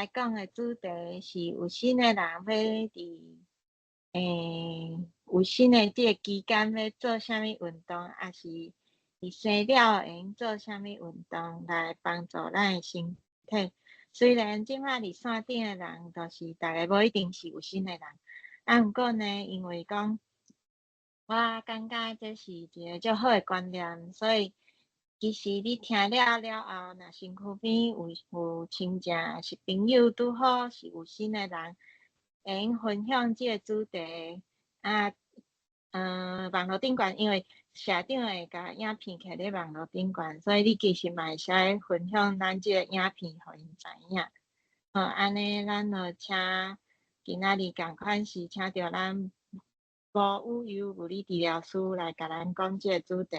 來講的主題是有身的人欲佇有身的這个期間欲做啥物運動，抑是佇生了會用做啥物運動來幫助咱的身體。雖然這擺佇線頂的人，就是逐个無一定是有身的人，啊，毋過呢，因為講我感覺這是一个足好的觀念，所以其實你聽了了後，若身軀邊有親戚抑是朋友拄好是有身的人，會用分享這個主題。啊，網路頂懸，因為社長會共影片放佇網路頂懸，所以你其實嘛會使分享咱這个影片，予𪜶知影。好，按呢，咱就請今仔日仝款是請著咱吳宇悠物理治療師來共咱講這個主題。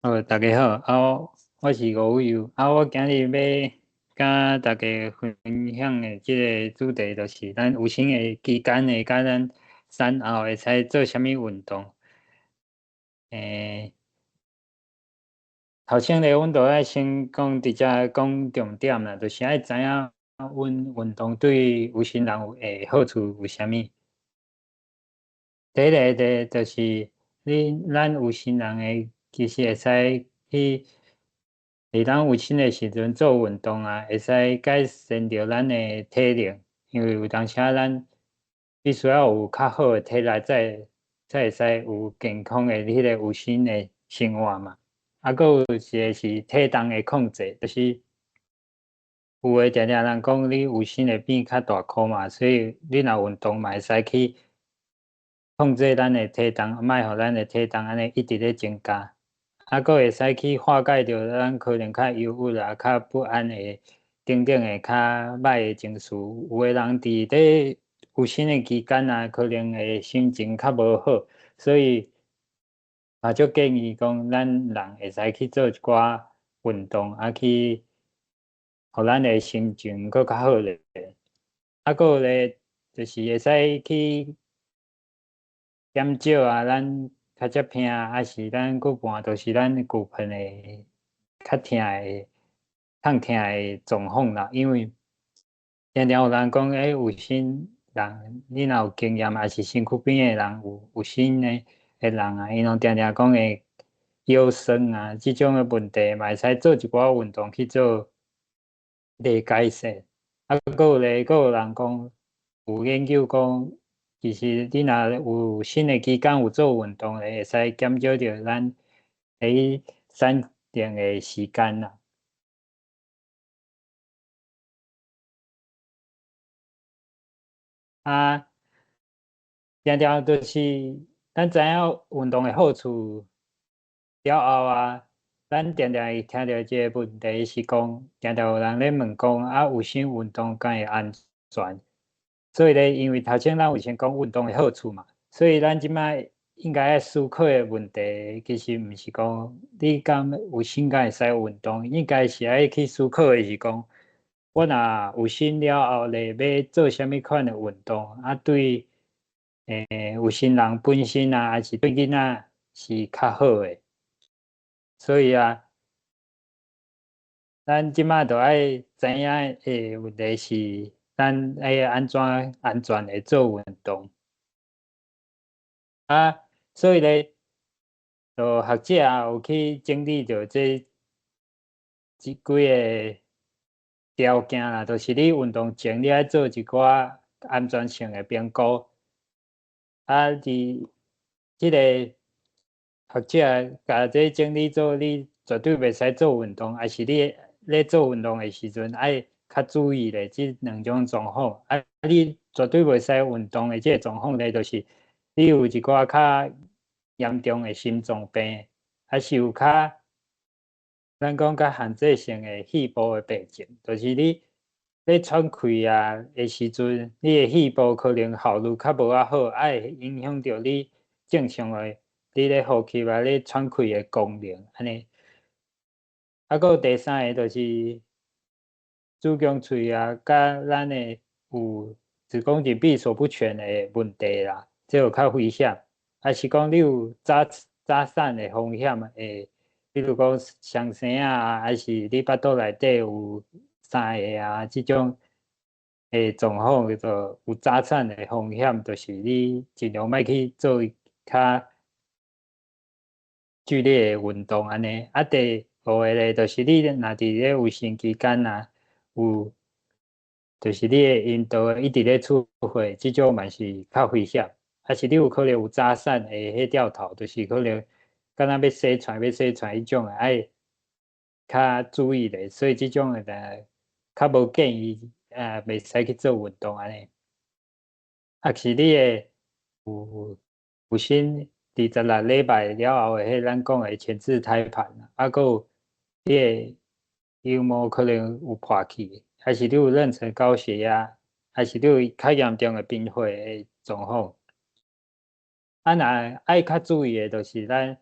好，大家好，啊，我是吳宇悠，啊，我今日欲佮大家分享的這个主題，就是咱有身的期間的，佮咱產後會使做啥物運動。頭先咧，阮就愛先講，直接講重點啦，就是愛知影阮運動對有身人有的好處有啥物。第一个就是你咱有身人的，其實會使去佇咱有身的時陣做運動啊，會使改善著咱的體能，因為有當時咱必須要有較好的體力，才會使有健康的彼个有身的生活嘛。啊，閣有一个是體重的控制，就是有的定定人講你有身會變較大箍嘛，所以你若運動嘛會使去控制咱的體重，莫予咱的體重按呢一直咧增加。啊，閣會使去化解著咱可能較憂鬱啊、較不安的等等的較歹的情緒。有的人佇咧有身的期間啊，可能會心情較無好，所以嘛足建議講，咱人會使去做一寡運動，啊去予咱的心情閣較好咧。啊，閣有咧，就是會使去減少啊，咱跤脊疼，抑是咱骨盤，就是咱骨盆的較疼的、痛疼的狀況啦。因為定定有人講，有身人，你若有經驗，抑是身軀邊的人有身的人啊，𪜶攏定定講會腰酸啊，這種的問題，嘛會使做一寡運動去做來改善。啊，閣有咧，閣有人講，有研究講，其實你若有身的期間有做運動，會使減少著咱佇產程的時間啦。啊，定定就是咱知影運動的好處了後啊，咱定定會聽著一个問題是講，定定有人咧問講，啊，有身運動敢會安全？所以咧，因為頭先咱有先講運動的好處嘛，所以咱這擺應該愛思考的問題，其實毋是講你敢有身敢會使運動，應該是愛去思考的是講，我若有身了後咧，欲做啥物款的運動，啊對，有身人本身啊，抑是對囡仔是較好的。所以啊，咱這擺就愛知影的問題是，咱愛按怎安全的做運動。啊，所以咧，就學者啊有去整理著這幾個條件啦，就是你運動前你愛做一寡安全性的評估。啊，佇這个學者共這整理做，你絕對袂使做運動，抑是你咧做運動的時陣愛較注意咧，這兩種狀況。啊，你絕對袂使運動的這个狀況咧，就是你有一寡較嚴重的心臟病，抑是有較咱講較限制性的肺部的病症，就是你咧喘氣啊的時陣，你的肺部可能效率較無遐好，啊會影響著你正常的你咧呼吸啊、咧喘氣的功能，按呢。啊，閣有第三个就是子宮喙啊，佮咱的有子宮頸閉鎖不全的問題啦，這有較危險。抑是講你有早產的風險，會比如講雙生仔啊，抑是你腹肚內底有三个啊，這種的狀況叫做有早產的風險，就是你盡量莫去做較劇烈的運動按呢。啊，第五个咧，就是你若佇咧有生期間啊，有就是你的陰道一直咧出血，這種嘛是較危險。抑是你有可能有早產的彼掉頭，就是可能敢若欲生出來欲生出來彼種的，愛較注意咧。所以這種的較無建議，袂使去做運動按呢。抑是你的有生26禮拜了後的彼咱講的前置胎盤，啊，閣有你的陰毛可能有破去，抑是你有妊娠高血壓，抑是你有較嚴重的貧血的狀況。啊，若愛較注意的，就是咱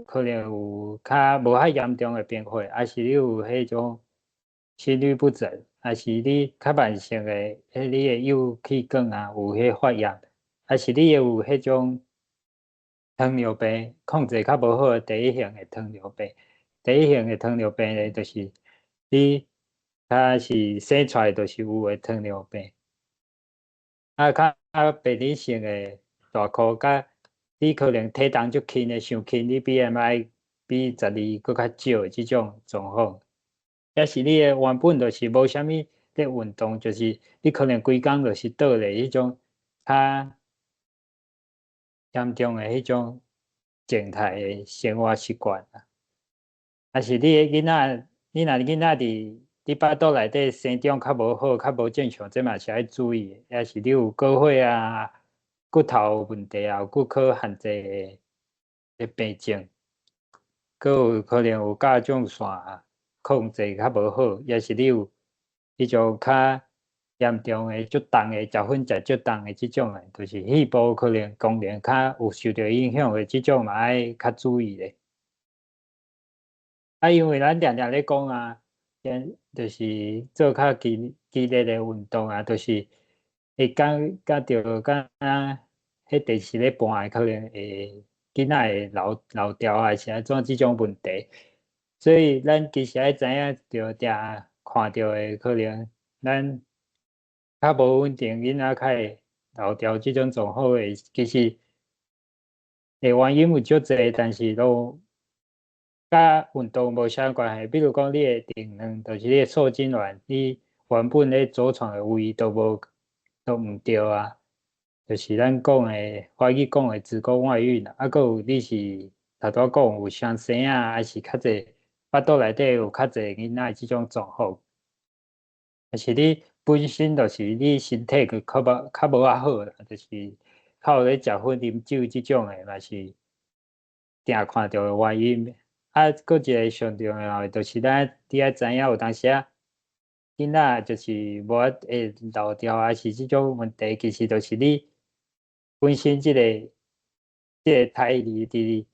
可能有較無遐嚴重的貧血，抑是你有彼種心律不整，抑是你較慢性的，彼你的幼氣管啊有彼發炎，抑是你有彼種糖尿病控制較無好的第一型的糖尿病。第一型的糖尿病咧，就是你較是生出來就是有的糖尿病。啊，較病理性的大箍佮你可能體重足輕的，傷輕，你 BMI 比12閣較少的這種狀況，抑是你的原本就是無啥物咧運動，就是你可能規工就是倒咧彼種較嚴重的彼種靜態的生活習慣啊。抑是你的囡仔，你若囡仔佇你腹肚內底生長較無好，較無正常，這嘛是愛注意的。抑是你有高血壓、骨頭有問題啊，有骨科限制的病症，閣有可能有甲狀腺控制較無好，抑是你有彼種較嚴重的、足重的、食薰食足重的這種的，就是肺部可能功能較有受著影響的這種嘛，愛較注意咧。啊，因為咱定定咧講啊，就是做較激烈的運動啊，就是會感覺著敢若彼電視咧播的，可能會囡仔會老掉啊，是按怎這種問題。所以咱其實愛知影著定看著的可能咱較無穩定，囡仔較會老掉這種狀況的，其實的原因有足濟，但是都佮運動無啥關係。比如講，你的定卵，就是你的受精卵，你原本咧着床的位都無都毋對啊，就是咱講的華語講的子宮外孕啊，閣有你是頭拄仔講有雙生啊，還是較濟腹肚內底有較濟囡仔這種狀況，抑是你本身就是你身體閣較無遐好啦，就是較有咧食薰、啉酒這種的，嘛是定看著的原因。啊，閣一个上重要的，就是咱你愛知影有當時啊，囡仔就是無法會老掉啊，是這種問題，其實就是你本身這個胎兒佇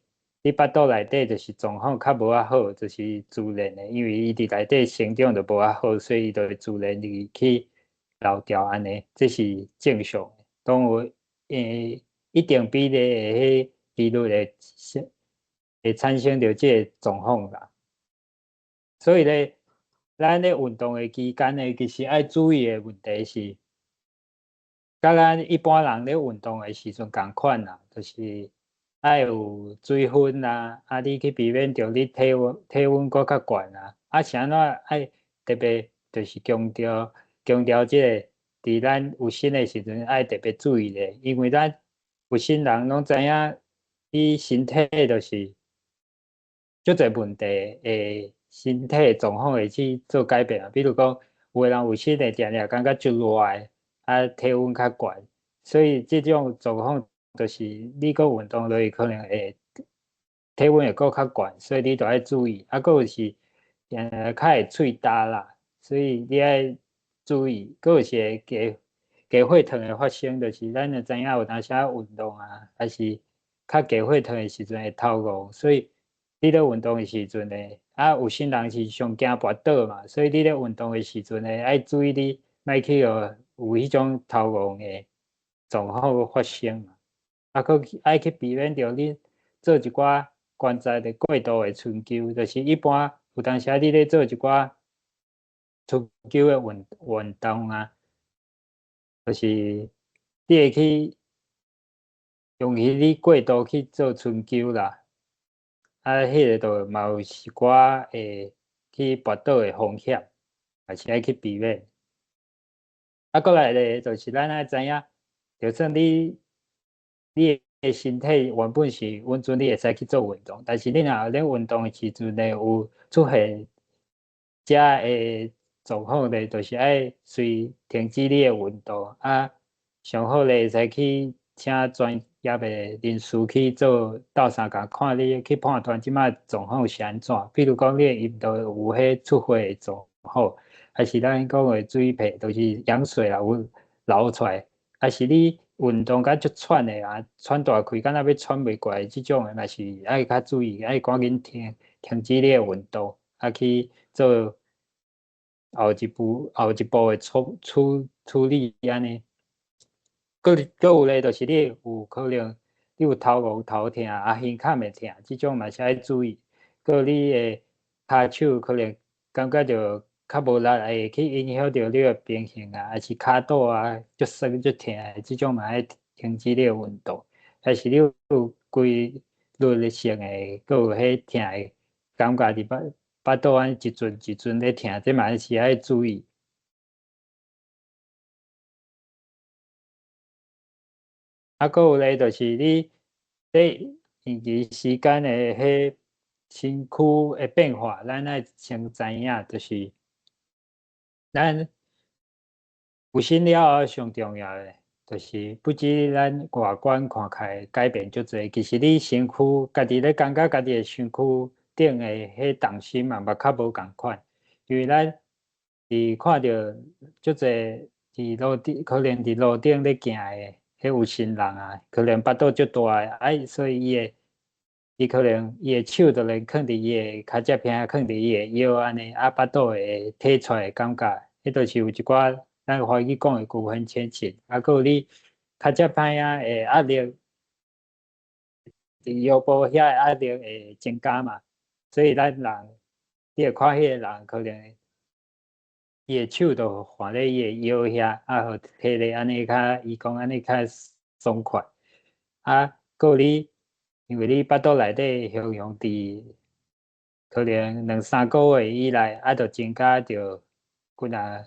你腹肚內底就是狀況較無遐好，就是自然的，因為伊佇內底成長就無遐好，所以伊就會自然的去老掉按呢，這是正常的。當有一定比例的彼幾率會產生著這个狀況啦。所以咧，咱咧運動的期間呢，其實愛注意的問題是，佮咱一般人咧運動的時陣仝款啦，就是愛有水分啊，啊，你去避免著你體溫閣較懸啊。啊，是按怎愛特別就是強調這个，佇咱有身的時陣愛特別注意咧，因為咱有身人攏知影，你身體就是足濟問題，會身體狀況會去做改變啊。比如講，有的人有身會定定感覺足熱的，啊，體溫較懸，所以這種狀況就是你閣運動落去可能會體溫會閣較懸，所以你著愛注意。啊，閣有是較會喙焦啦，所以你愛注意。閣有是會高血糖的發生，就是咱會知影有當時仔運動啊，還是較低血糖的時陣會頭晕，所以你咧運動的時陣呢，啊，有身人是上驚跋倒嘛，所以你咧運動的時陣呢，愛注意你莫去予有彼種頭暈的狀況發生嘛。啊，閣愛去避免著你做一寡關節的過度的伸虯，就是一般有當時仔你咧做一寡春秋的運動啊，就是你會去容許你過度去做春秋啦，啊，彼個就嘛有一寡會去跋倒的風險，嘛是愛去避免。啊，閣來咧，就是咱愛知影，就算你的身體原本是允准你會使去做運動，但是你若咧運動的時陣咧，有出現遮的狀況咧，就是愛隨停止你的運動，啊，上好咧會使去請專業的人士去做鬥相共，看你去判斷這擺狀況是按怎。比如講，你的陰道有彼出血的狀況，還是咱講的水皮，就是羊水啦，有流出來，還是你運動甲足喘的啊，喘大氣，敢若欲喘袂過來這種的，嘛是愛較注意，愛趕緊停止你的運動，啊去做後一步的處理按呢。閣有咧，就是你有可能你有頭晕頭疼啊，胸坎會疼，這種嘛是愛注意。閣你的跤手可能感覺著較無力，會去影響著你的平衡啊，還是跤肚啊足酸足疼的，這種嘛愛停止你的運動。還是你有規律性的，閣有彼疼的感覺佇腹肚按呢一陣一陣咧疼，這嘛是愛注意。啊，閣有咧，就是你咧長期時間的彼身軀的變化，咱愛先知影，就是咱有身了後上重要的，就是不止咱外觀看起來改變足濟，其實你身軀家己咧感覺家己的身軀頂的彼重心嘛嘛較無仝款，因為咱佇看著足濟佇路頂，可能佇路頂咧行的。彼有身人啊，可能腹肚足大的，啊，所以伊可能伊的手就連囥佇伊的跤脊片，囥佇伊的腰按呢，啊，腹肚會提出來的感覺，彼就是有一寡咱華語講的骨盆前傾，啊，閣有你跤脊片仔的壓力，佇腰部遐的壓力會增加嘛，所以咱人，你會看彼个人可能伊的手就放咧伊的腰遐，啊，予提咧按呢較，伊講按呢較爽快。啊，閣有你，因為你腹肚內底雄雄佇可能兩三個月以內，啊，就增加著幾若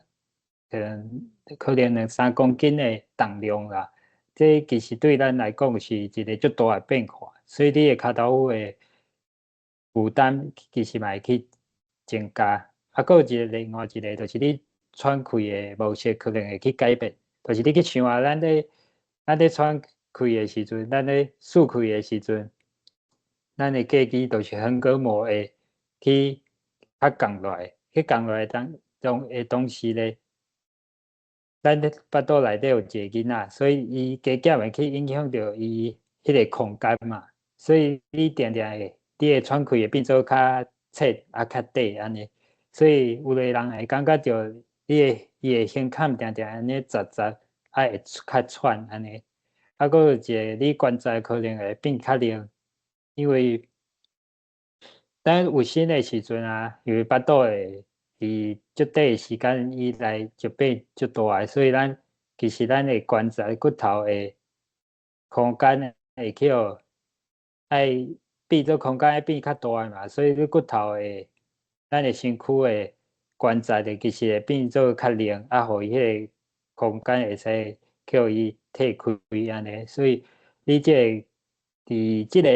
可能兩三公斤的重量啦。這其實對咱來講是一個足大的變化，所以你的跤頭趺的負擔其實嘛會去增加。啊，閣有一個另外一個，就是你喘氣的模式可能會去改變，就是你去想啊，咱咧喘氣的時陣，咱咧舒氣的時陣，咱的膈肌就是橫膈膜會去較降落來，去降落來當時咧，咱咧腹肚內底有一個囡仔，所以伊加減會去影響著伊彼個空間嘛，所以你定定會，你的喘氣會變做較淺啊較短按呢。所以有的人會感覺著伊的胸坎定定按呢窒窒，啊會較喘按呢。啊，閣有一個你關節可能會變較靈，因為咱有身的時陣啊，因為腹肚會佇足短的時間以內就變足大的，所以咱其實咱的關節骨頭的空間會去予愛變做空間愛變較大嘛，所以你骨頭的咱的身軀的關節咧，其實會變做較靈，啊，予伊彼個空間會使予伊退開按呢。所以你這個佇這個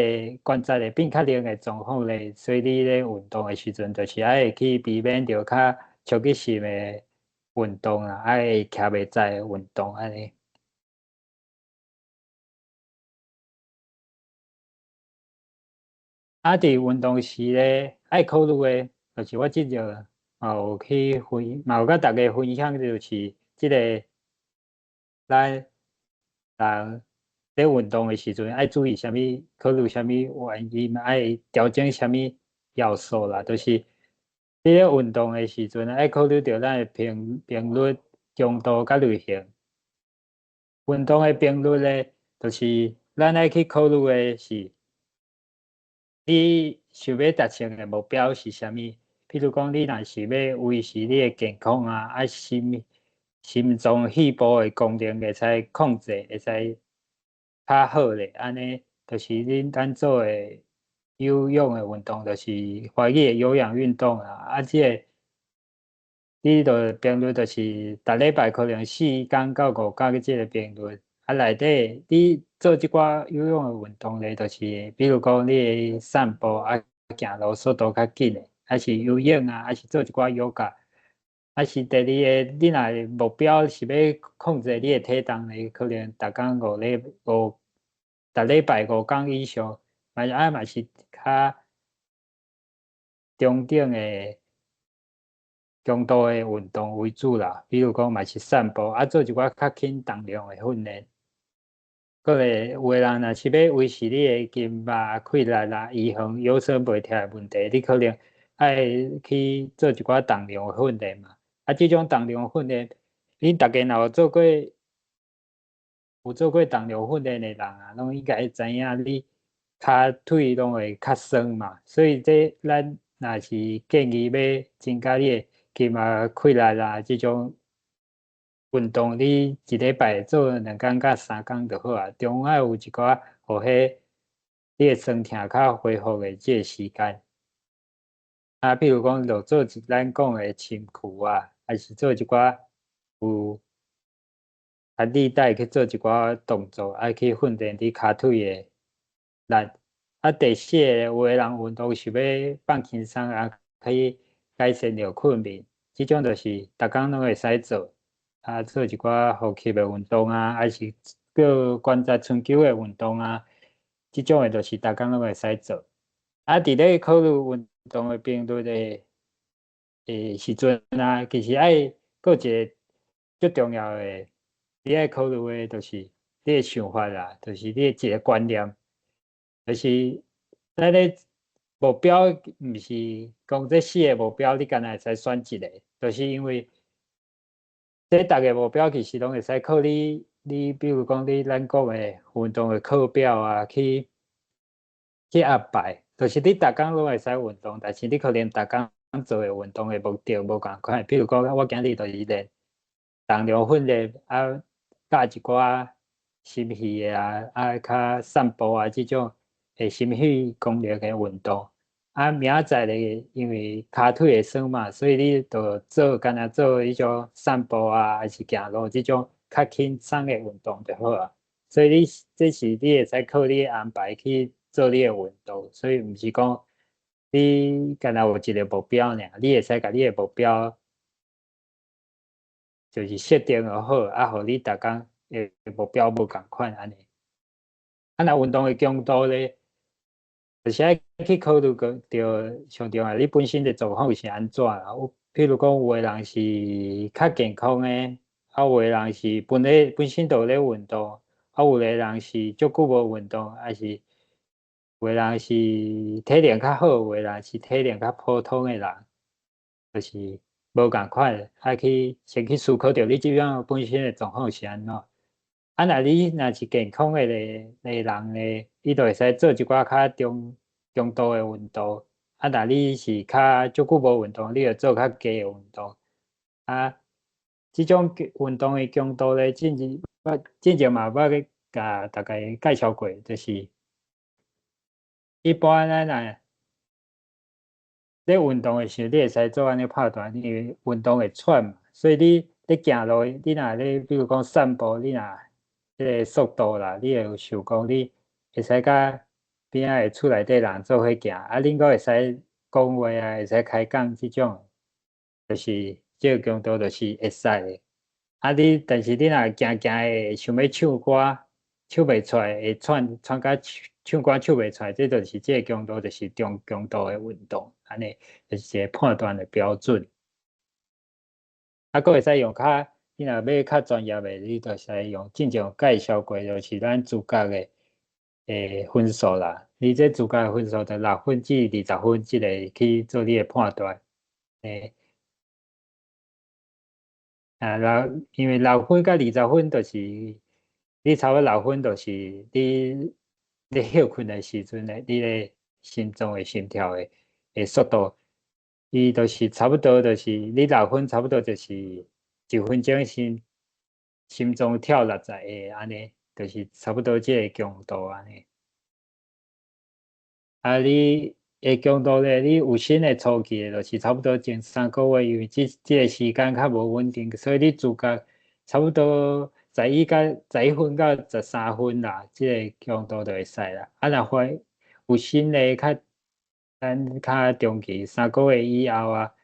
關節會變較靈的狀況咧，所以你咧運動的時陣，就是愛去避免著較衝擊性的運動啊，愛徛袂直的運動按呢。啊，佇運動時咧，愛考慮的，就是我之前嘛有去分，嘛有佮大家分享，就是這个咱人咧運動的時陣愛注意啥物，考慮啥物原因，嘛愛調整啥物要素啦。就是你咧運動的時陣，愛考慮著咱的頻率、強度佮類型。運動的頻率咧，就是咱愛去考慮的是，你想欲達成的目標是啥物？譬如講，你若是欲維持你的健康啊，啊心臟肺部的功能會使控制，會使較好咧。按呢，就是恁咱做的有氧的運動，就是華語的有氧運動啊。啊，這个你就頻率就是逐禮拜可能4工到5工的這个頻率。啊，內底你做這寡有氧的運動咧，就是比如講你會散步啊，行路速度較緊的，還是游泳啊，還是做一寡瑜伽。啊是第二个，你若目標是欲控制你的體重咧，可能逐工五禮五，逐禮拜五工以上，嘛啊嘛是較中等的強度的運動為主啦。比如講嘛是散步，啊做一寡較輕重量的訓練。閣來有的人若是欲維持你的筋肉氣力啦，預防腰酸背痛的問題，你可能愛去做一寡重量的訓練嘛。啊，這種重量訓練，恁逐家若有做過重量訓練的人啊，攏應該知影你跤腿攏會較酸嘛。所以這咱若是建議欲增加你的筋肉氣力啦，這種運動你一禮拜做2工到3工就好啊。中間有一寡予彼你的酸痛較恢復的這个時間。啊，比如講，就做一咱講的深屈啊，還是做一寡有啊，力帶去做一寡動作，愛去訓練你跤腿的力。啊，第四个，有的人運動是欲放輕鬆啊，可以改善著睏眠，這種就是逐工攏會使做。啊，做一寡呼吸的運動啊，還是叫關節春秋的運動啊，這種的就是逐工攏會使做。啊，佇咧考慮運動的頻率的時陣啊，其實愛閣一個足重要的，你愛考慮的，就是你的想法啦，就是你的一个觀念，就是咱咧目標毋是講這四個目標，你干焦會使選一个，就是因為這逐个目標其實攏會使靠你，你比如講你咱講的運動的課表啊，去安排，就是你逐工攏會使運動，但是你可能逐工做的運動的目的無仝款。比如講，我今日就是練重量訓練啊，加一寡心肺的啊，啊較散步啊這種的心肺功能的運動。啊，明仔載咧，因為跤腿會酸嘛，所以你就做干焦做彼種散步啊，還是行路這種較輕鬆的運動就好啊。所以你這是你會使靠你的安排去做你的運動，所以毋是講你干焦有一个目標爾，你會使共你的目標就是設定好，啊，予你逐工的目標無仝款按呢。啊，若運動的強度咧，就是愛去考慮著上重要，你本身的狀況是按怎啦？有譬如講，有的人是較健康的，啊，有的人是本身就有咧運動，啊，有的人是足久無運動，還是有的人是體能較好，有的人是體能較普通的人，就是無仝款，愛去先去思考著你這種本身的狀況是按怎。啊，若你若是健康的咧的人咧，你就會使做一寡較中中度的運動。啊，若你是較足久無運動，你就做較低的運動。啊，這種運動的強度咧，進前我進前嘛捌去共大家介紹過，就是一般咱若咧運動的時候，你會使做按呢判斷，因為運動會喘嘛，所以你咧行路，你若咧比如講散步，你若彼个速度啦，你會想講你會使佮邊仔的厝內底人做伙行，啊，恁閣會使講話啊，會使開講這種，就是這个強度就是會使的。啊，你但是你若行行會想欲唱歌，唱袂出來，會喘喘甲唱歌唱袂出來，這就是這个強度就是中強度的運動，按呢就是一個判斷的標準。啊，閣會使用較，你若欲較專業的，你就會使用進前有介紹過，就是咱資格的分數啦。你這資格的分數就6分至20分，這个去做你的判斷。啊，六因為6分佮20分，就是你差不多六分，就是你咧歇睏的時陣咧，你的心臟的心跳的速度。伊就是差不多，就是你六分差不多就是一分鐘心臟跳60下按呢，就是差不多這个強度按呢。啊，你的強度咧，你有身的初期的，就是差不多前3個月，因為這個時間較無穩定，所以你自覺差不多11到11分到13分啦，這个強度就會使啦。啊，若發有身的較咱較中期三個月以後啊，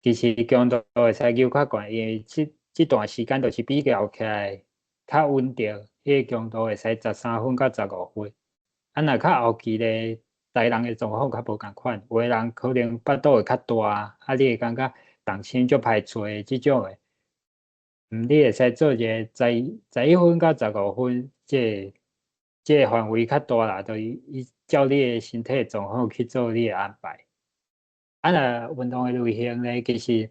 其實強度會使較懸，因為這段時間就是比較起來較穩定，彼个強度會使13分到15分。啊，若較後期咧，逐个人的狀況較無仝款，有的人可能腹肚會較大，啊，你會感覺重心足歹揣的這種的，你會使做一個11分到15分，這個範圍較大啦，就伊照你的身體狀況去做你的安排。啊，若運動的類型咧，其實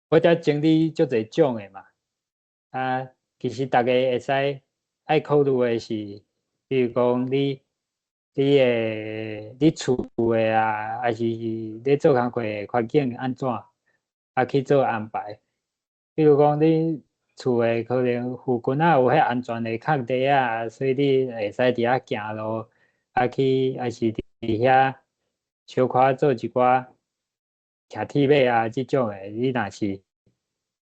我遮整理足濟種的嘛。啊，其實逐家會使愛考慮的是，比如講你厝的啊，抑是咧做工課的環境按怎，啊去做安排。比如講你厝的可能附近仔有彼安全的空地啊，所以你會使佇遐行路，啊去，抑是佇遐小可做一寡騎鐵馬啊，這種的，你若是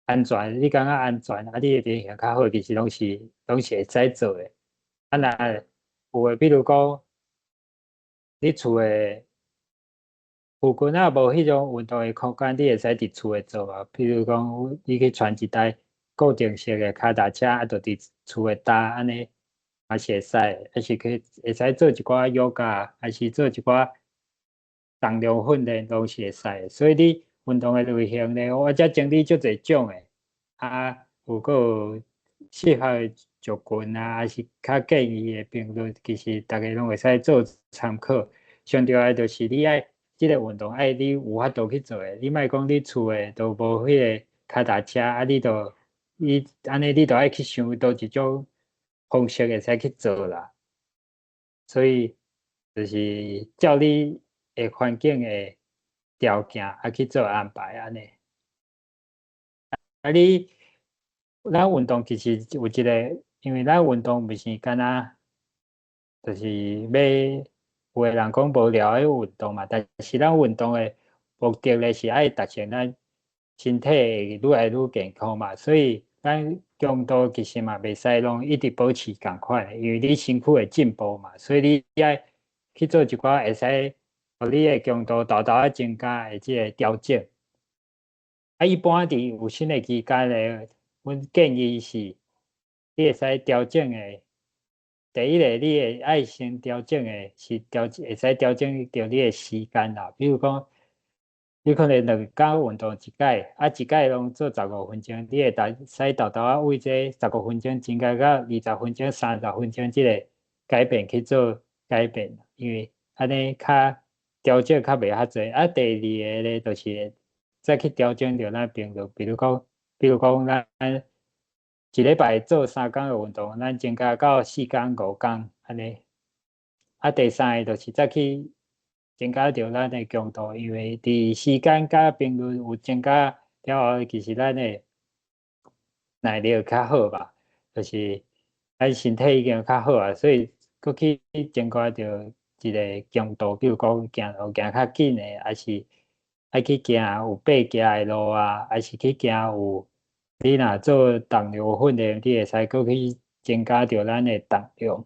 安全，你感覺安全，啊，你的體型較好，其實攏是會使做的。啊，若有的，比如講，你厝的附近仔無彼種運動的空間，你會使佇厝內做啊。比如講，你去傳一台固定式的跤踏車，啊，就佇厝內踏按呢，嘛是會使，抑是去會使做一寡瑜伽，抑是做一寡重量訓練，攏是會使的。所以你運動的類型咧，我遮整理足濟種的，啊，有閣有適合的族群啊，抑是較建議的頻率，其實逐家攏會使做參考。上重要的就是你愛這个運動愛你有法度去做的，你莫講你厝的都無彼个跤踏車，啊，你就你按呢，你就愛去想佗一種方式會使去做啦。所以就是照你的環境的條件啊去做安排按呢。啊，你咱運動其實有一個，因為咱運動毋是干焦，就是欲有的人講無聊的運動嘛，但是咱運動的目的咧是愛達成咱身體會愈來愈健康嘛，所以咱強度其實嘛袂使攏一直保持仝款，因為你身軀會進步嘛，所以你愛去做一寡會使予你的強度沓沓仔增加的這個調整。啊，一般佇有身的期間咧，阮建議是，你會使調整的。第一个，你會愛先調整的是調會使調整著你的時間啦。比如講，你可能兩工運動一擺，啊，一擺攏做十五分鐘，你會使沓沓仔為這十五分鐘增加到20分鐘、30分鐘這个改變去做改變，因為按呢較調整較袂遐濟。啊，第二个咧就是再去調整著咱頻率，比如講咱一禮拜做3工的運動，咱增加到4工、5工按呢。啊，第三个就是再去增加著咱的強度，因為佇時間佮頻率有增加了後，其實咱的耐力較好吧，就是咱身體已經較好啊，所以閣去增加著一个強度，比如講行路行較緊的，抑是愛去行有爬行的路啊，抑是去行有你若做重量訓練，你會使閣去增加著咱的重量。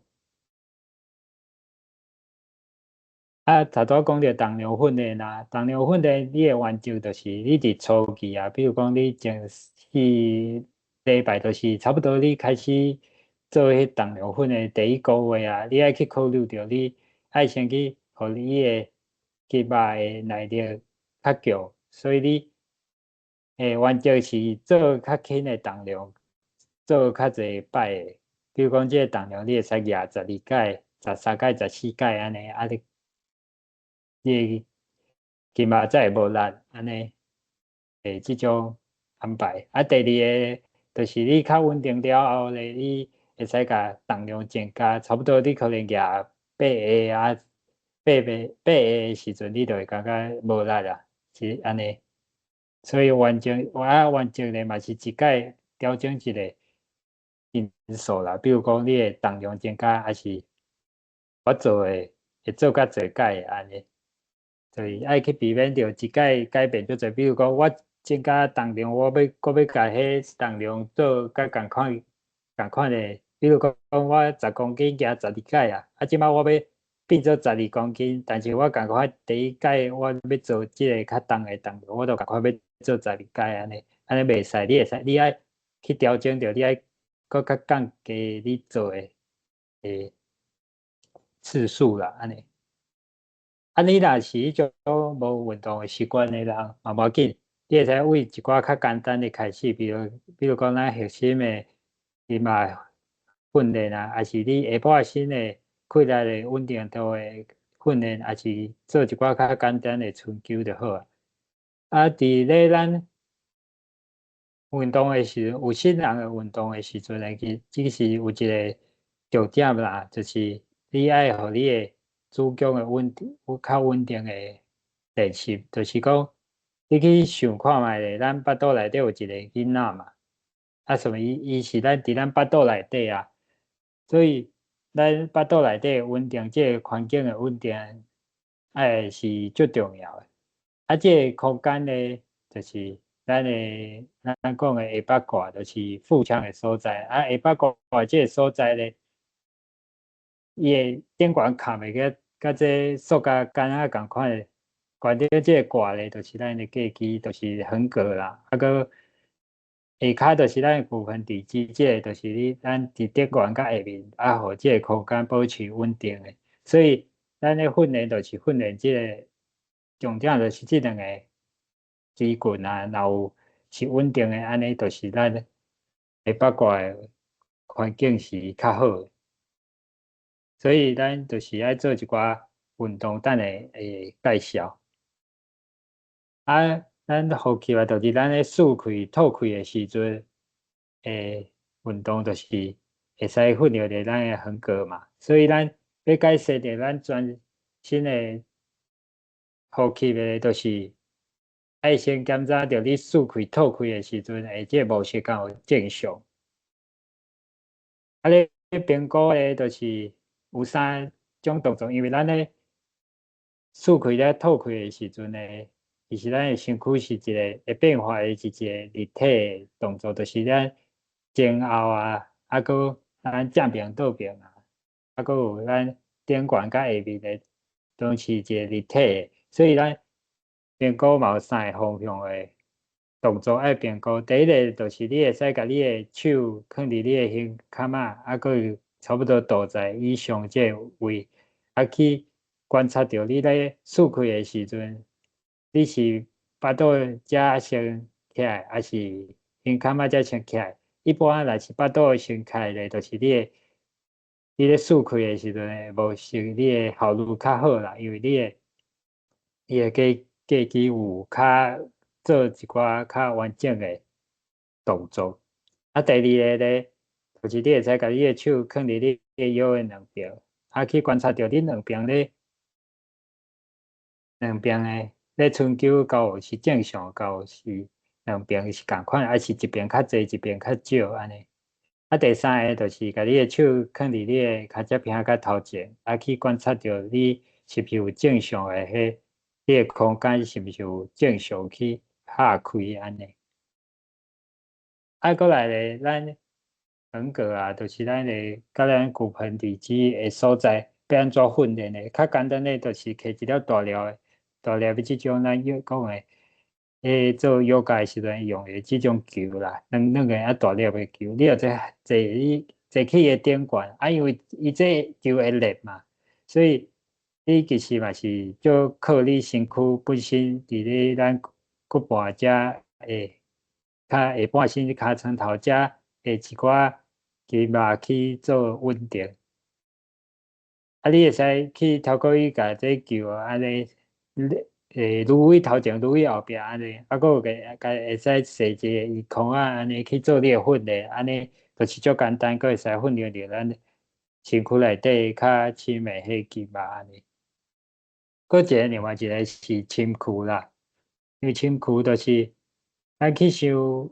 啊，頭拄仔講著重量訓練啊，重量訓練你的原則就是你佇初期啊，比如講你前4禮拜就是差不多你開始做彼重量訓練第一個月啊，你愛去考慮著你愛先去予你的肌肉的耐力較強，所以你原則是做較輕的重量，做較濟擺的，比如講這个重量你會使舉12擺、13擺、14擺按呢，啊你你的肌肉才會無力按呢，這種安排。啊，第二个就是你較穩定了後咧，你會使共重量增加，差不多你可能舉八个啊， 8个8个的時陣，你就會感覺無力啦，是按呢。所以完整我啊完整咧嘛是一擺調整一个因素啦，比如講你的重量增加，抑是我做的會做較濟擺按呢，所以愛去避免著一擺改變足濟。比如講我增加重量，我欲閣欲共彼重量做較仝款仝款的，比如講我10公斤舉12擺啊，啊這擺我欲變做12公斤，但是我仝款第一擺我欲做這个較重的重量，我就仝款欲做十二擺按呢，按呢袂使，你會使，你愛去調整著，你愛閣較降低你做的次數啦，按呢。啊，你若是彼種無運動的習慣的人，嘛無要緊，你會使為一寡較簡單的開始，比如講咱核心的筋膜訓練啊，抑是你下半身的氣力的穩定度的訓練，抑是做一寡較簡單的春球就好啊。啊，佇咧咱運動的時陣，有心人的運動的時陣咧，其實有一个重點啦，就是你愛予你的子宮的穩定，有較穩定的練習，就是講你去想看覓咧，咱腹肚內底有一个囡仔嘛，啊，什麼伊是咱佇咱腹肚內底啊，所以咱腹肚內底穩定，這个環境的穩定，愛是足重要的。啊，這个空間咧，就是咱的咱講的下腹卦，就是腹腔的所在。啊，下腹卦這个所在咧，伊的頂懸崁的佮這塑膠桿仔仝款的，懸佇這个卦咧，就是咱的膈肌，就是橫膈啦。啊，閣下跤就是咱的骨盆底肌，這个就是你咱佇頂懸佮下面，啊，予這个空間保持穩定的。所以咱咧訓練就是訓練這个重點，就是這兩個肌群啊，若有是穩定的，按呢就是咱下腹卦的環境是較好的。所以咱就是愛做一寡運動，等下會介紹。啊，咱呼吸啊，就是咱咧吸氣、吐氣的時陣，運動就是會使訓練著咱的橫膈嘛。所以咱欲改善著咱全身的呼吸的，就是愛先檢查著你吸氣、吐氣的時陣，這个模式敢有正常。啊，咧評估的，就是有三種動作，因為咱咧吸氣咧吐氣的時陣咧，其實咱的身軀是一個會變化的，是一個立體的動作，就是咱前後啊，啊，閣咱正爿倒爿啊，啊，閣有咱頂懸佮下面的，攏是一個立體的，所以咱評估嘛有三个方向的動作愛評估。第一个就是你會使共你的手囥佇你的胸坎仔，啊，閣有差不多肚臍以上這个位，啊，去觀察著你咧吸氣的時陣，你是腹肚遮先起來，抑是胸坎仔遮先起來？一般若是腹肚先起來咧，就是你咧吸氣的時陣，模式你的效率較好啦，因為你的膈肌有較做一寡較完整的動作。啊，第二个咧，就是你會使共你的手囥佇你的腰的兩邊，啊，去觀察著你兩邊咧，兩邊的咧春秋敢有是正常，敢有是兩邊是仝款，抑是一邊較濟，一邊較少按呢。啊，第三个就是共你的手囥佇你的跤脊坪佮頭前，啊，去觀察著你是毋是有正常的彼，你的空間是毋是有正常去拍開按呢。啊，閣來咧，咱橫膈啊，就是咱的佮咱骨盆底肌的所在，欲按怎訓練咧？較簡單的，就是摕一粒大粒的、大粒的這種咱約講的，做瑜伽的時陣用的這種球啦，軟軟的啊大粒的球，你著坐坐你坐去伊的頂懸，啊，因為伊這球會熱嘛，所以你其實嘛是足靠你身軀本身佇咧咱骨盤遮會較下半身尻川頭遮的一寡筋肉去做穩定。啊，你會使去透過伊共這球按呢，愈去頭前，愈去後壁按呢，啊，閣有個共會使踅一個椅空仔按呢去做你的訓練，按呢就是足簡單，閣會使訓練著咱身軀內底較深的彼肌肉按呢。閣一个另外一个是深屈啦，因為深屈就是咱去想，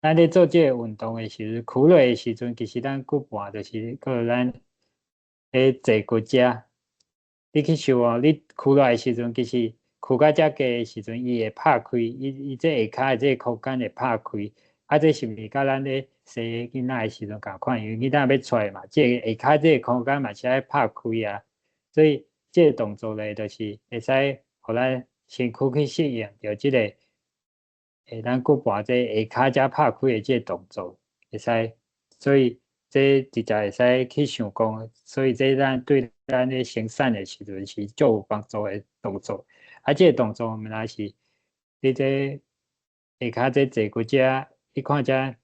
咱咧做這个運動的時陣，屈落的時陣，其實咱骨盤就是閣咱咧坐骨遮。你去想哦，你屈落來的時陣，其實屈到遮低的時陣，伊會拍開，伊這下跤的這个空間會拍開。啊，這是毋是佮咱咧生囡仔的時陣仝款？因為囡仔欲出來嘛，這个下跤這个空間嘛是愛拍開啊。所以這个動作咧，就是會使予咱身軀去適應著這个，咱骨盤這下跤遮拍開的這个動作，會使。所以這直接會使去想講，所以這咱對咱咧生產的時陣是足有幫助的動作。啊，這个動作毋但是你這下跤這坐骨遮，你看遮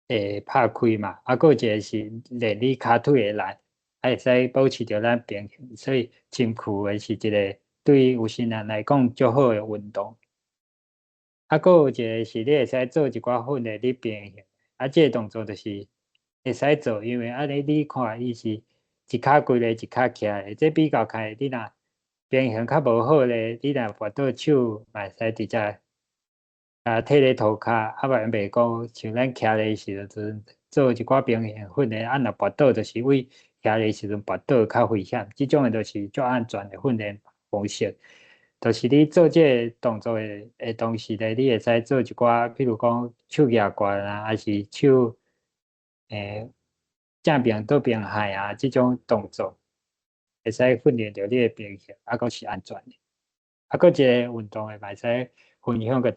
會拍開嘛，啊，閣有一个是練你跤腿的力，啊，會使保持著咱平衡，所以深屈的是一个對有心人來講足好的運動。啊，閣有一个是你會使做一寡訓練你平衡，啊，這个動作就是會使做，因為按呢你看伊是一跤跪咧，一跤徛咧，這比較起來，你若平衡較無好咧，你若跋倒手嘛會使直接啊，退咧塗跤，啊，袂袂講像咱徛咧時陣做一寡平衡訓練，啊，若跋倒就是為徛咧時陣跋倒較危險，這種的就是足安全的訓練方式。就是你做這个動作的同時咧，你會使做一寡，比如講手舉懸啊，抑是手正邊倒邊害啊，這種動作會使訓練著你的平衡，啊，閣是安全的。啊，閣一个運動的嘛會使分享予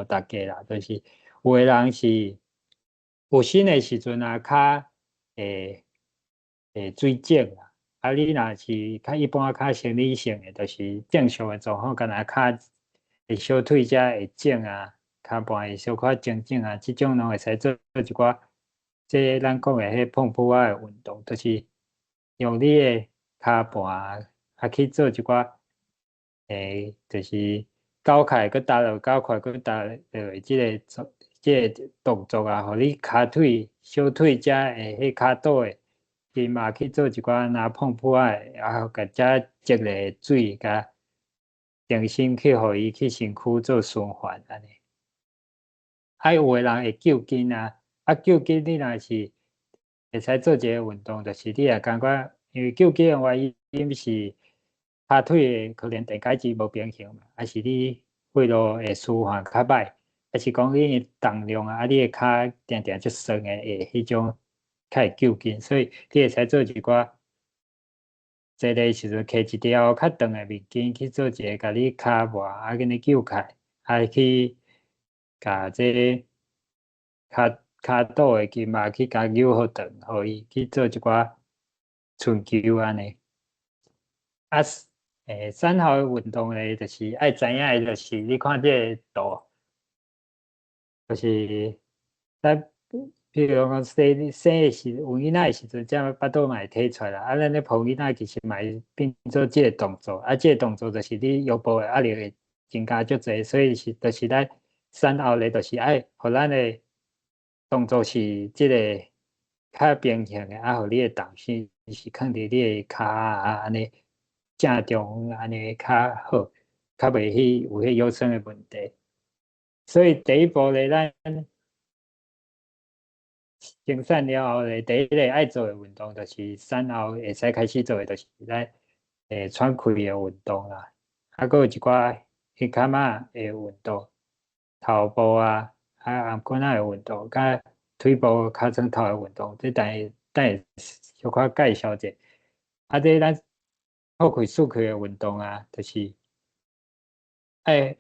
大家啦，就是有的人是有身的時陣啊，較會水腫啦。啊，你若是較一般較生理性的，就是正常的狀況，敢若跤會小腿遮會腫啊，跤盤會小可腫腫啊，這種攏會使做一寡，這咱講的彼碰撲仔的運動，就是用你的跤盤啊去做一寡，就是勾起來閣踏落，勾起來閣踏落的這个動作啊，予你跤腿、小腿遮的彼跤肚的筋嘛去做一寡若碰撲仔的，啊，共遮積的水，共重新去予伊去身軀做循環按呢。啊，有的人會揪筋啊，啊，揪筋你若是會使做一个運動，就是你若感覺，因為揪筋的原因是跤腿的可能電解質無平衡嘛，抑是你血路會循環較歹，抑是講你的重量啊，啊，你的跤定定足酸的，會彼種較會揪筋，所以你會使做一寡坐咧時陣，摕一條較長的面巾去做一个，共你跤盤啊，按呢揪起來，啊去共這个跤肚的筋嘛去共扭予長，予伊去做一寡春秋按呢。啊，產後的運動咧，就是愛知影的，就是你看這个圖，就是咱比如講生生的時，有囡仔的時陣，這腹肚嘛會提出來啦。啊，咱咧抱囡仔其實嘛會變做這个動作，啊，這个動作就是你腰部的壓力會增加足濟，所以是就是咱產後咧，就是愛予咱的動作是這个較平衡的，啊，予你的重心是囥佇你的跤啊，按呢正中按呢較好，較袂去有彼腰酸的問題。所以第一步咧，咱生產了後咧，第一个愛做的運動就是產後會使開始做的，就是咱喘氣的運動啦。啊，閣有一寡彼坎仔的運動，頭部啊，啊頷頸仔的運動，佮腿部尻川頭的運動，這等下等下小可介紹者。啊，這咱吐氣吸氣的運動啊，就是因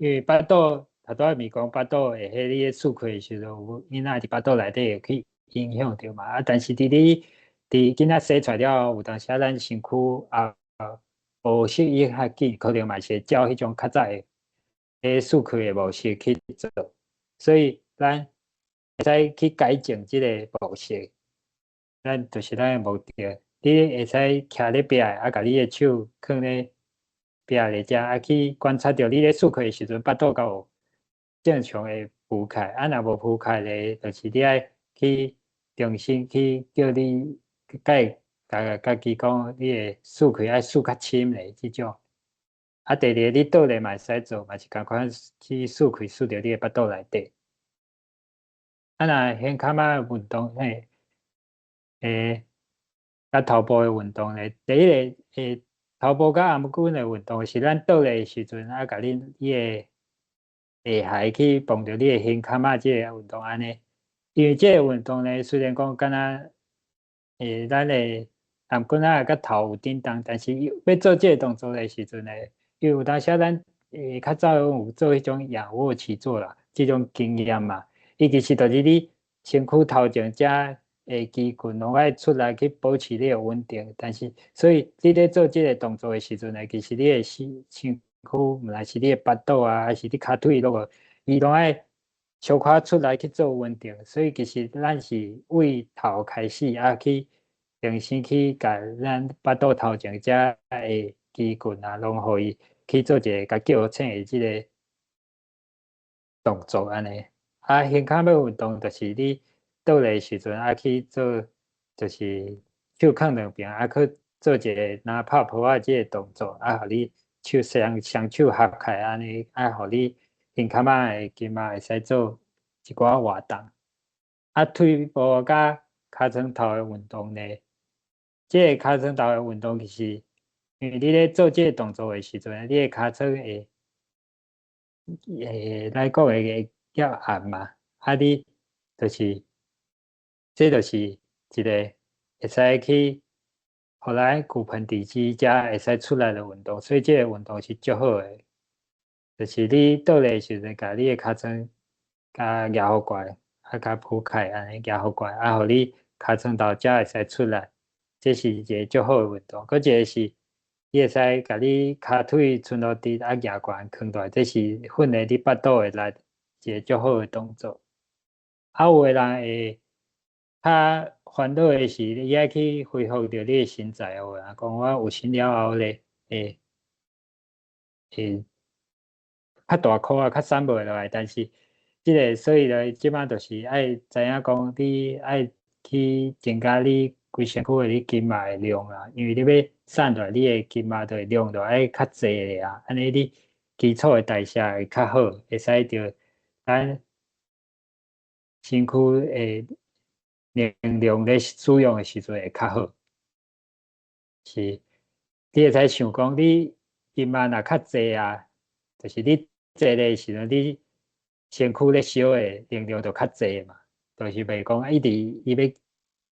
為腹肚頭拄仔咪講腹肚會彼你咧吸氣的時陣，有囡仔佇腹肚內底會去影響著嘛。啊，但是佇你佇囡仔生出來了後，有當時啊，咱身軀啊無適應較緊，可能嘛是會照彼種較早的彼吸氣的模式去做，所以咱會使去改進這个模式。咱就是咱的目的，你會使徛咧壁，啊，共你的手囥咧壁咧遮，啊，去觀察著你咧吸氣的時陣，腹肚敢有正常的浮起來，啊，若無浮起來咧，就是你愛去重新去叫你共共家己講，你會吸氣愛吸較深咧，這種。啊，第二个你倒咧嘛會使做，嘛是仝款去吸氣吸著你的腹肚內底。啊，若胸坎仔運動嘿，佮頭部的運動咧，第一个頭部佮頷頸的運動是咱倒咧的時陣啊，共你的下頦去碰著你的胸坎仔這个運動按呢。因為這个運動咧，雖然講敢若咱的頷頸仔佮頭有振動，但是欲做這个動作的時陣咧，因為有當時咱較早有做彼種仰臥起坐啦，這種經驗嘛，伊其實就是你身軀頭前遮的肌群攏愛出來去保持你的穩定，但是所以你咧做這个動作的時陣咧，其實你的身軀，毋論是你的腹肚啊，還是你跤腿攏有，伊攏愛小可出來去做穩定，所以其實咱是為頭開始啊，去重新去共咱腹肚頭前遮的肌群啊，攏予伊去做一个共叫醒的這个動作按呢。啊，胸坎仔運動就是你倒咧時陣啊去做，就是手囥兩邊啊去做一个若拍噗仔這个動作，啊，予你手雙雙手合起來按呢，啊，予你胸坎仔的筋膜會使做一寡活動。啊，腿部佮尻川頭的運動呢，這个尻川頭的運動其實，因為你咧做這个動作的時陣，你的尻川會來講會較按嘛，啊，你就是，這就是一个會使去，予咱骨盆底肌才會使出來的運動，所以這个運動是足好的。就是你倒咧時陣，共你的尻川共舉予懸，啊，共鋪開按呢舉予懸，啊，予你尻川頭才會使出來，這是一个足好的運動。閣一个是，你會使共你跤腿伸落直，啊，舉懸囥落來，這是訓練你腹肚的力，一个足好的動作。啊，有的人會較煩惱的是，你愛去恢復著你的身材。有的人講我有身了後咧，會較大箍啊，較瘦袂落來。但是這个所以咧，這擺就是愛知影講，你愛去增加你規身軀的你筋膜的量啦，因為你欲瘦落來，你的筋膜的量就愛較濟咧啊，按呢你基礎的代謝會較好，會使著咱身軀的能量咧使用的時陣會較好。是，你會使想講，你筋膜若較濟啊，就是你坐咧時陣，你身軀咧燒的能量就較濟嘛，就是袂講一直伊欲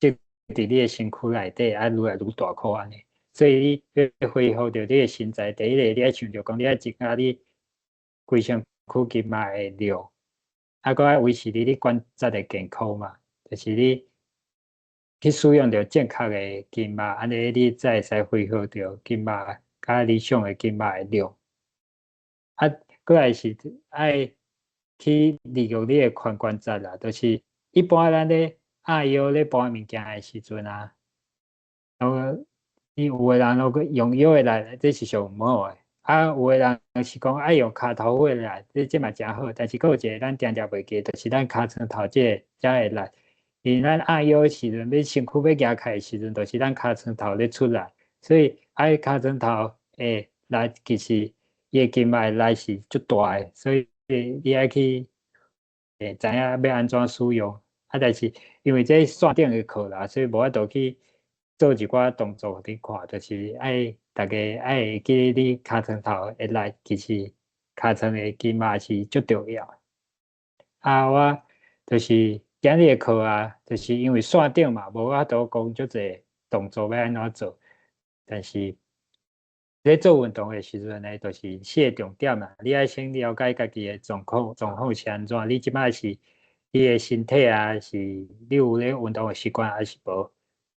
積佇你的身軀內底，啊，愈來愈大箍按呢。所以你欲恢復著你的身材，第一个你愛想著講，你愛增加你規身軀筋膜的量，啊，閣愛維持你關節的健康嘛，就是你去使用著正確的筋膜，按呢你才會使恢復著筋膜較理想的筋膜的量。啊，閣來是愛去利用你的髋關節啦，就是一般咱咧壓腰咧搬物件的時陣啊，然後你有的人攏用腰的力，這是上毋好的。啊，有的人是講愛用跤頭尾的力，這嘛誠好。但是閣有一个咱定定袂記，就是咱尻川頭這个遮的力。因為咱壓腰的時陣，欲身軀欲舉起來的時陣，就是咱尻川頭咧出力，所以愛尻川頭的力其實伊的筋膜的力是足大的，所以你愛去知影欲按怎使用。啊，但是因為這線頂的課啦，所以無法度去做一寡動作予你看，就是愛逐家愛會記你尻川頭的力，其實尻川的筋膜是足重要的。啊，我就是今日的課啊，就是因為線頂嘛，無法度講足濟動作欲按怎做，但是咧做運動的時陣呢，就是四个重點啦。你愛先了解家己的狀況，狀況是按怎？你這擺是你的身體啊，是你有咧運動的習慣還是無？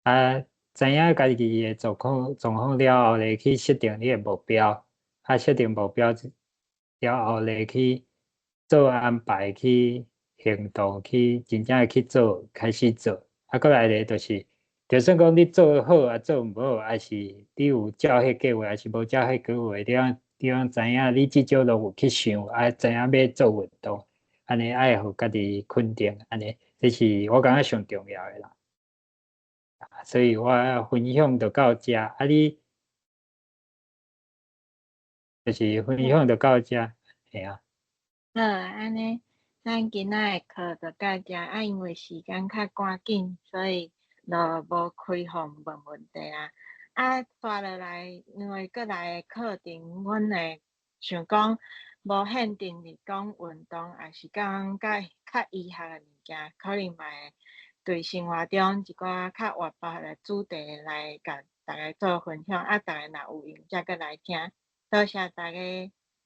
啊，知影家己的狀況了後咧，去設定你的目標。啊，設定目標了後咧，去做安排，去行動，去真正去做，開始做。啊，閣來咧就是，就算講你做好啊，做毋好，還是你有照彼計劃，還是無照彼計劃，你攏知影，你至少攏有去想，啊，知影欲做運動，按呢愛予家己肯定，按呢，這是我感覺上重要的啦。所以我分享就到遮，啊你就是分享就到遮，嘿啊。好，按呢，咱今仔的課就到遮，啊，因為時間較趕緊，所以就無開放問問題啊。啊，紲落來，因為閣來的課程，阮會想講無限定佇講運動，抑是講較較醫學的物件，可能嘛會對生活中一寡較活潑的主題來共大家做分享。啊，逐家若有閒才閣來聽。多謝大家，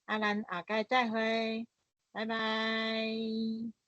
啊，咱後擺再會，拜拜。